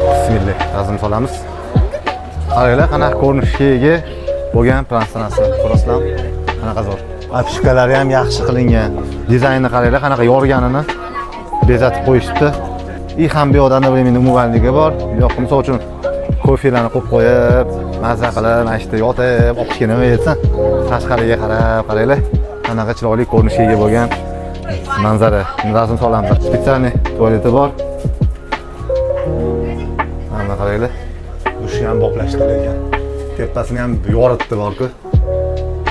Bismillah, razm solamiz. Qaranglar, qanaqa ko'rinishga ega bo'lgan пространство. Ko'rasizlarmi? Qanaqa zo'r. Обшивка lari ham yaxshi qilingan. Dizaynni qaranglar, qanaqa yorganini bezatib qo'yishibdi. И ham bu yoqda одновременно умывальник i bor. Bu yoqqa, misol uchun, kofelarni qo'yib qo'yib, maza qilib, mana shu yerda yotib, olib chiqib nima yetsin. Tashqariga qarab, qaranglar, qanaqa chiroyli ko'rinishga ega bo'lgan manzara. Rasm solamiz. Специальный tualeti bor. Mana qaranglar. Dushni ham boplashtirilgan. Tepasini ham yoritdi borku.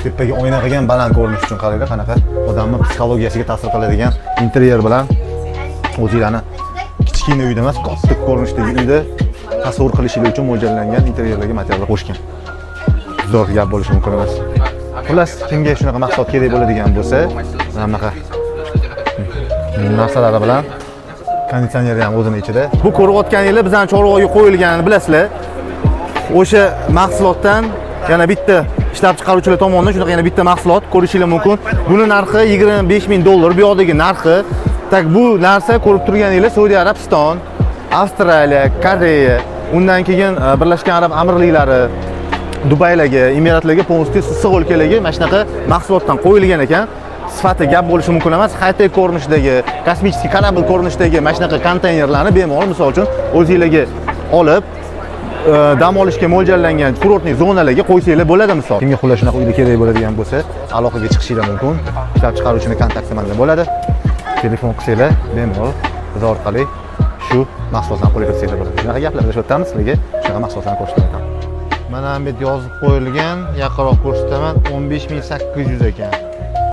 Tepaga oyna qilgan, baland ko'rinish uchun. Qaranglar, qanaqa odamni psixologiyasiga ta'sir qiladigan interyer bilan o'zinglarni kichkina uyda emas, katta ko'rinishdagi uyda tasavvur qilishinglar uchun mo'ljallangan interyerlarga materiallar qo'shgan. Zo'r, gap bo'lishi mumkin emas. Xullas, kimga shunaqa mahsulot kerak bo'ladigan bo'lsa, mana bunaqa narsalari bilan, konditsioneri ham o'zini ichida. Bu ko'rayotganinglar bizani Chorvoqga qo'yilganini bilasizlar. O'sha mahsulotdan yana bitta ishlab chiqaruvchilar tomonidan shunaqa yana bitta mahsulot ko'rishinglar mumkin. Buni narxi 25 ming dollar, bu yoqdagi narxi. Так, bu narsa ko'rib turganinglar Saudiya Arabiston, Avstraliya, Koreya, undan keyin Birlashgan Arab Amirliklari, Dubaylarga, Emiratlarga, полностью issiq o'lkalarga mana shunaqa mahsulotdan qo'yilgan ekan. Sifati gap bo'lishi mumkin emas. High-tech ko'rinishidagi, космический корабль ko'rinishidagi mana shunaqa konteynerlarni bemalol, misol uchun, o'zinglarga olib, dam olishga mo'ljallangan курортный zonalarga qo'ysanglar bo'ladi, misol. Kimga xullas shunaqa uyda kerak bo'ladigan bo'lsa, aloqaga chiqishinglar mumkin. Ishlab chiqaruvchini kontakti manda bo'ladi. Telefon qilsanglar, bemalol biz orqali shu mahsulotlarni qo'lga kiritsanglar bo'ladi. Shunaqa gaplar, biz shu yerdamiz, sizlarga shunaqa mahsulotlarni ko'rsatib o'taman. Mana bu yerda yozib qo'yilgan, yaqinroq ko'rsataman, 15 800 ekan.